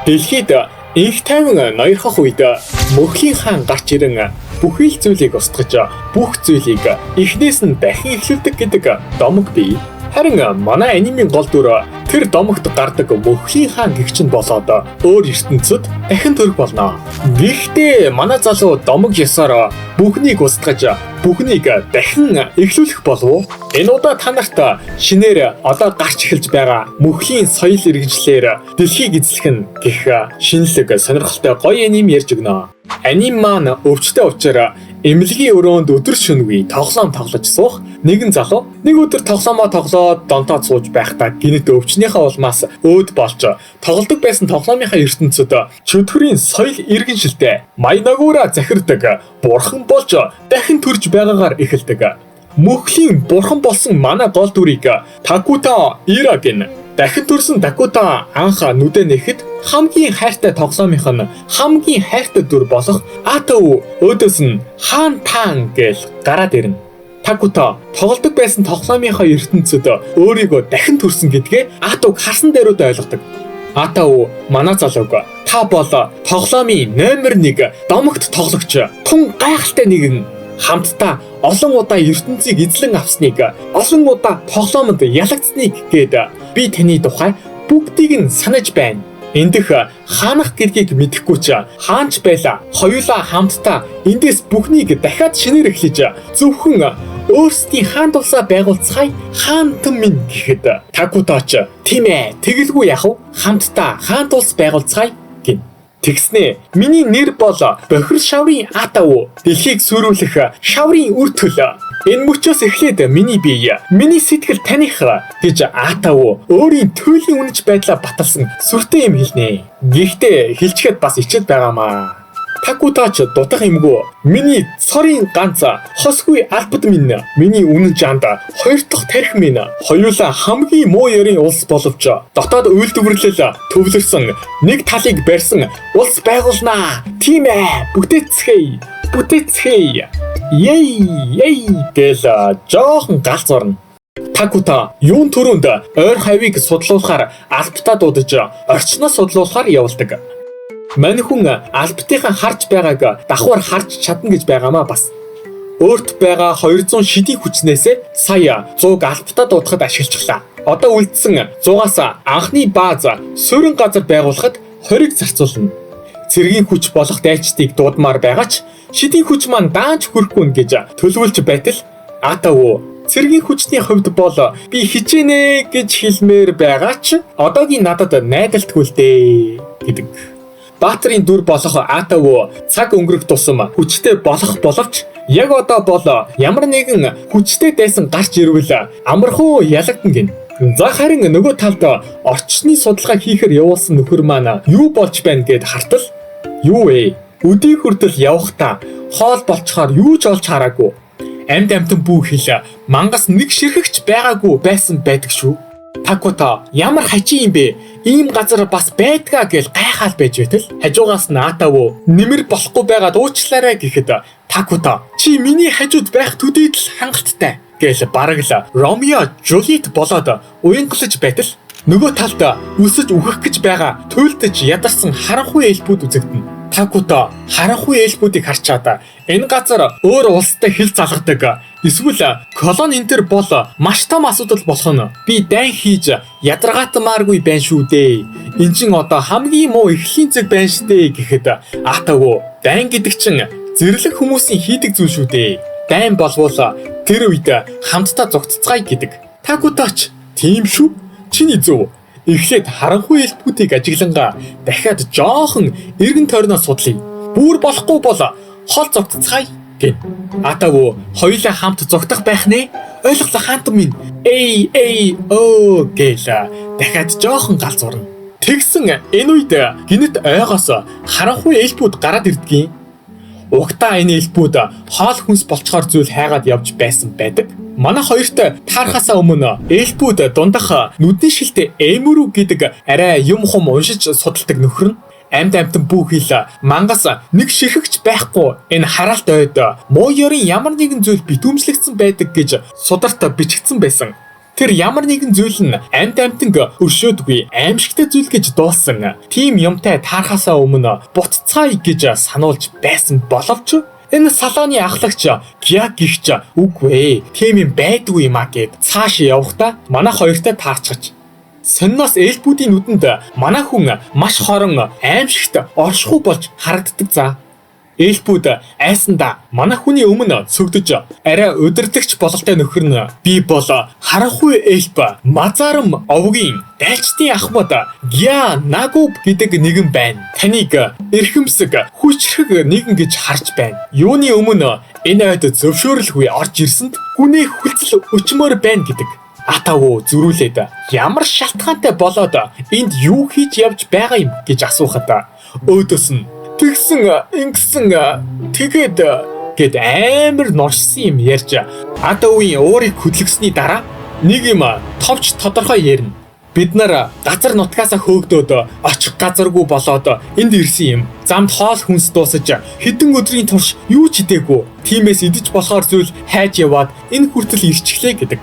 Дэлхийд энх тайван ноёрхох үед Мөхлийн хаан гарч ирэн бүхий л зүйлийг устгаж, бүх зүйлийг эхнээс нь дахин эхлүүлдэг гэдэг домог бий. Харин манай анимын гол дүр тэр домогт гардаг Мөхлийн хаан гэгч нь болоод өөр ертөнцид дахин төрөх болно. Гэхдээ манай залуу домог ёсоор бүхнийг устгаж, бүхнийг дахин эхлүүлэх болов уу? Энэ удаа та нарт шинээр одоо гарч эхэлж байгаа Мөхлийн соёл иргэншлээр дэлхийг эзлэх нь гэх шинэлэг, сонирхолтой гоё аним ярьж өгнө. Аним маань өвчтэй учраас эмнэлгийн өрөөнд өдөр шөнөгүй тоглоом тоглож суух нэгэн залуу нэг өдөр тоглоомоо тоглоод донтоод сууж байхдаа гэнэт өвчнийхээ улмаас өөд болж тоглодог байсан тоглоомынхаа ертөнцид чөтгөрийн соёл иргэншилтэй Майнагура захирдаг бурхан болж дахин төрж байгаагаар эхэлдэг. Мөхлийн бурхан болсон манай гол дүрийг Такута Ира гэнэ. Дахин төрсэн Такута анх нүдээ нээхэд хамгийн хайртай тоглоомынх нь хамгийн хайртай дүр болох Атау өөдөөс нь хаан таан гээл гараад ирнэ. Такута тоглодог байсан тоглоомынхоо ертөнцид өөрийгөө дахин төрсөн гэдгээ Атауг харсан дээрүүд ойлгодог. Атау, манай залууг, та бол тоглоомын номер 1 домогт тоглогч, тун гайхалтай нэгэн. Хамтдаа олон удаа ертөнцийг эзлэн авсныг, олон удаа тоглоомонд ялагдсныг гээд би таны тухай бүгдийг нь санаж байна. Эндэх хаанах гэдгийг мэдэхгүй ч хаанч байла. Хоёулаа хамтдаа эндээс бүхнийг дахиад шинээр эхлэж, зөвхөн өөрсдийн хаан тулсаа байгуулцгаая, хаантан минь гэхэд Такутач тийм ээ, тэгэлгүй яах вэ? Хамтдаа хаан тулс байгуулцгаая гэнэ. Тэгснээ миний нэр бол Бохир шаврын Атау, дэлхийг сүрүүлэх шаврын үр төл. Энэ мөчөөс эхлээд миний бие, миний сэтгэл таних гэж Атау өөрийн туйлын үнэнч байдлаа баталсан сүртэй юм хэлнэ. Гэхдээ хэлчихэд бас ичээд байгаамаа. Такутач дутах юмгүй. Миний цорын ганц хосгүй албад минь, миний үнэн жанд хоёр дахь тархи минь, хоёулаа хамгийн муу ёрын улс боловч дотоод үйлдвэрлэл төвлөрсөн, нэг талыг барьсан улс байгуулнаа. Тийм ээ, бүтээцгээе. Бүтээцгээе. Ей, ей гээл жоохон галз орно. Такута юун түрүүнд ойр хавийг судлуулахаар албатаа дуудаж, орчноо судлуулахаар явуулдаг. Мань хүн албатынхаа харж байгааг давхар харж чадна гэж байгаамаа бас. Өөрт байгаа 200 шидийн хүчнээсээ сая 100-г албатаа дуудахад ашиглажлаа. Одоо үлдсэн 100-аас анхны бааз суурин газар байгуулахад 20-ыг зарцуулна. Цэргийн хүч болох дайчдыг дуудмаар байгаа ч шидийн хүч маань даанч хүрэхгүй нь гэж төлөвлөж байтал Атау цэргийн хүчний хувьд бол би хичээнэ гэж хэлмээр байгаа ч одоогийн надад найдалтгүй л дээ гэдэг. Баатрын дүр болох Атау цаг өнгөрөх тусам хүчтэй болох боловч яг одоо бол ямар нэгэн хүчтэй дайсан гарч ирвэл амархуу ялагдана гэнэ. За, харин нөгөө талд орчны судалгаа хийхээр явуулсан нөхөр маань юу болж байна гэд хартал юу вэ? Өдий хүртэл явахдаа хоол болчхоор юу ч олж хараагүй. Амьд амьтан бүү хэл, мангас нэг ширхэгч байгаагүй байсан байдаг шүү. Такута ямар хачин юм бэ? Ийм газар бас байдгаа гээл гайхаал байж байтал хажуугаас нь Атав нэмэр болохгүй байгаад уучлаарай гэхэд Такута чи миний хажууд байх төдийд л хангалттай гээл бараг л Ромео Жулиет болоод уянгалаж байтал нөгөө талд өсөж үхэх гэж байгаа туйлдаж ядарсан харанхуй эльфүүд үзэгдэнэ. Такута харанхуй эльфүүдийг харчаад энэ газар өөр улстай хил залгадаг эсвэл колони энтер бол маш том асуудал болох нь би дайн хийж ядаргаатмааргүй байна шүү дээ. Эн чин одоо хамгийн муу эхлэлийн зэг байна штэ гэхэд Атав дайн гэдэг чин зэрлэг хүмүүсийн хийдэг зүйл шүү дээ. Дайн болвол тэр үед хамтдаа зугтацгаая гэдэг. Такутач тийм шүү. Чиний зөв. Эхлээд харанхуй эльфүүдийг ажиглангаа дахиад жоохон эргэн тойрноо судлая. Бүр болохгүй бол хол зугтацгаая гэнэ. Атав хоёулаа хамт зугтах байх нэ. Ойлголоо, хаантан минь. Эй эй оо гээл дахиад жоохон галзуурна. Тэгсэн энэ үед гэнэт ойгоос харанхуй эльфүүд гараад ирдгийн. Угтаа энэ эльфүүд хоол хүнс болчхоор зүйл хайгаад явж байсан байдаг. Манай хоёртой таархаасаа өмнө эльфүүд дундах нүдний шилтэй Эмүрү гэдэг арай юм хум уншиж судалдаг нөхөр нь амьд амьтан бүү хэл, мангас нэг ширхэгч байхгүй энэ хараалт ойд муу ёрын ямар нэгэн зүйл битүүмжлэгдсэн байдаг гэж сударт бичигдсэн байсан. Тэр ямар нэгэн зүйл нь амьд амьтанг өршөөдгүй аимшигтай зүйл гэж дуулсан. Тийм юмтай таархаасаа өмнө буцацгаая гэж сануулж байсан боловч энэ салааны ахлагч Гя гихч үгүй ээ. Тийм юм байдгүй юм а гэд цааш явахдаа манай хоёртой таарчхаж сонноос эльфүүдийн нүдэнд манай хүн маш хорон аимшигт оршихуй болж харагддаг за. Эльфүүд айсандаа манай хүний өмнө цөгдөж арай удирдагч бололтой нөхөр нь би бол харанхуй эльф Мазарам овгийн дайлчдын ахмад Гя Нагуб гэдэг нэгэн байна. Таныг эрхэмсэг хүчрхэг нэгэн гэж харж байна. Юуны өмнө энэ ойд зөвшөөрөлгүй орж ирсэнд гүнээ хүлцэл өчмөр байна гэдэг. Атавуу зөрүүлээд ямар шалтгаантай болоод энд юу хийж явж байгаа юм гэж асуухад өөдөөс нь тэгсэн ингэсэн тэгээд гэд амар норшсон юм ярьж Атавын уурыг хөдлөксний дараа нэг юм товч тодорхой ярина. Бид нар газар нутгаасаа хөөгдөөд очих газаргүй болоод энд ирсэн юм. Замд хоол хүнс дуусаж хэдэн өдрийн турш юу ч идээгүй. Тиймээс идэж болохоор зүйл хайж яваад энэ хүртэл ирчихлээ гэдэг.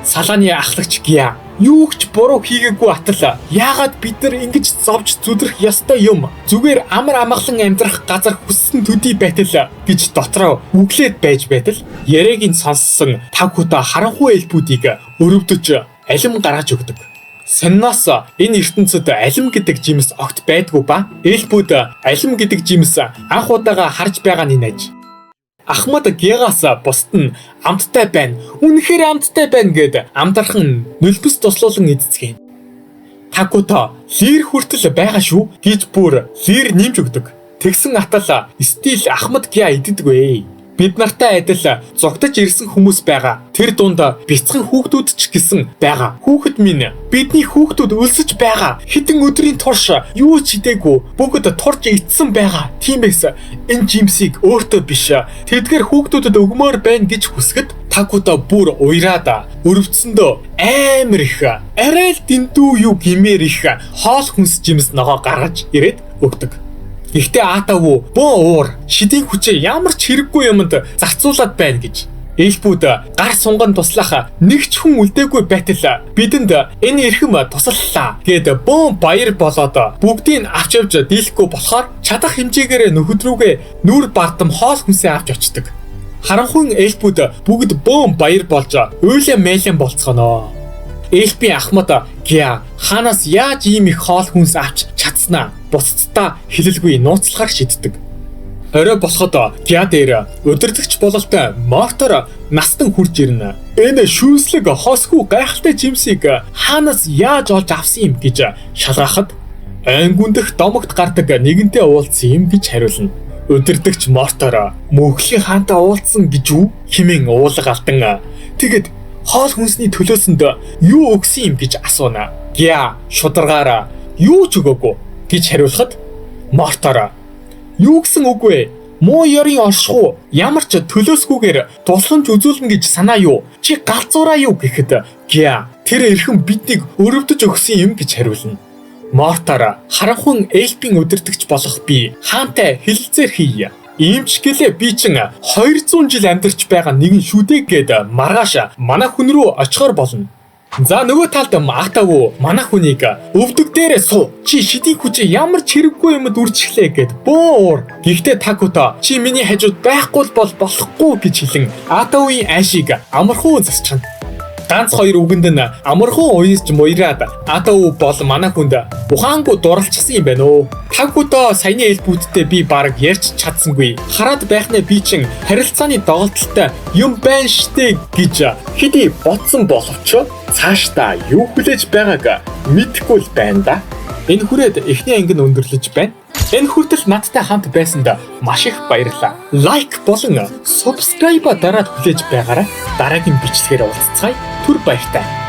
Салааны ахлагч Гя юу ч буруу хийгээгүй атал яагаад бид нар ингэж зовж зүдрэх ёстой юм, зүгээр амар амгалан амьдрах газар хүссэн төдий байтал гэж дотроо үглээд байж байтал яриаг нь сонссон Такута харанхуй эльфүүдийг өрөвдөж алим гаргаж өгдөг. Сонноос энэ ертөнцид алим гэдэг жимс огт байдгүй ба эльфүүд алим гэдэг жимс анх удаага харж байгаа нь нэж. Ахмад Гягаас бусд нь амттай байна. Үнэхээр амттай байна гэд амдархан нулимс дуслуулан идцгээн. Такута лир хүртэл байгаа шүү гэж бүр лир нэмж өгдөг. Тэгсэн атал still Ахмад Гя иддэггүй. Бид нартай адил зугтаж ирсэн хүмүүс байгаа. Тэр дунд бяцхан хүүхдүүд ч гэсэн байгаа. Хүүхэд минь, бидний хүүхдүүд өлсөж байгаа. Хэдэн өдрийн турш юу ч идээгүй. Бүгд турж идсэн байгаа. Тиймээс энэ жимсийг өөртөө биш, тэдгээр хүүхдүүдэд өгмөр байна гэж хүсгэд Такута бүр уяраад өрөвдсөндөө амар их арай л дэндүү юу гимээр их хоол хүнс жимс ногоо гаргаж ирээд өгдөг. Гэхдээ Атавуу бөөн уур шидийн хүчээ ямар ч хэрэггүй юмд зарцуулаад байна гэж. Эльфүүд гар сунган туслах нэг ч хүн үлдээгүй байтал бидэнд энэ эрхэм туслалаа гэд бөөн баяр болоод бүгдийг авч явж дийлэхгүй болохоор чадах хэмжээгээр нөхөд рүүгээ нүүр бардам хоол хүнсээ авч очдог. Харанхуйн эльфүүд бүгд бөөн баяр болж уйлан мэлэн болцгоно. Эльфийн ахмад Гя хаанаас яаж ийм их хоол хүнс авч чадсанаа бусдаа хэлэлгүй нууцлахаар шийддэг. Орой болоход Гя дээр удирдагч бололтой Мортор настан хурж ирнэ. Энэ шүүслэг хосгүй гайхалтай жимсийг хаанаас яаж олж авсан юм гэж шалгаахад ангүндэх домогт гардаг нэгэнтэй уулзсан юм гэж хариулна. Удирдагч Мортор мөнхлийн хаантай уулзсан гэж үү хэмээн уулга алдан тэгэд хоол хүнсний төлөөсөнд юу өгсөн юм гэж асууна. Гя шударгаараа юу ч өгөөгүй гэж хариулахад Мортор юу гэсэн үг вэ? Муу ёрын оршихуу ямар ч төлөөсгүйгээр тусламж үзүүлнэ гэж санаа юу? Чи галзуураа юу гэхэд Гя тэр эрхэм биднийг өрөвдөж өгсөн юм гэж хариулна. Мортор харанхуйн эльфийн удирдагч болох би хаантай хэлэлцээр хийе. Ийм ч гэлээ би чин 200 жил амьдарч байгаа нэгэн шүү дээ гэд маргааш манай хүн рүү очихоор болно. За нөгөө талд Атавуу манай хүнийг өвдөг дээрээ суу. Чи шидийн хүчээ ямар ч хэрэггүй юмд үржиглээ гэд бөөн уур. Гэхдээ Такута чи миний хажууд байхгүй бол болохгүй гэж хэлэн Атавын айшийг амархуу засчихна. Ганц хоёр үгэнд нь амархуу уясч муйраад Атав бол манай хүнд ухаангүй дурлалчихсан юм байна уу. Такута саяны эльфүүдтэй би бараг ярьж чадсангүй. Хараад байх нэ би чин харилцааны доголдолтой юм байна штэ гэж хэдий бодсон боловч цаашдаа юу хүлээж байгааг мэдэхгүй л байна да. Энэ хүрээд эхний анги нь өндөрлөж байна. Энэ хүртэл надтай хамт байсанд маш их баярлалаа. Like болон subscribe дараад хүлээж байгаарай. Дараагийн бичлэгээр уулзцгаая. Түр баяртай.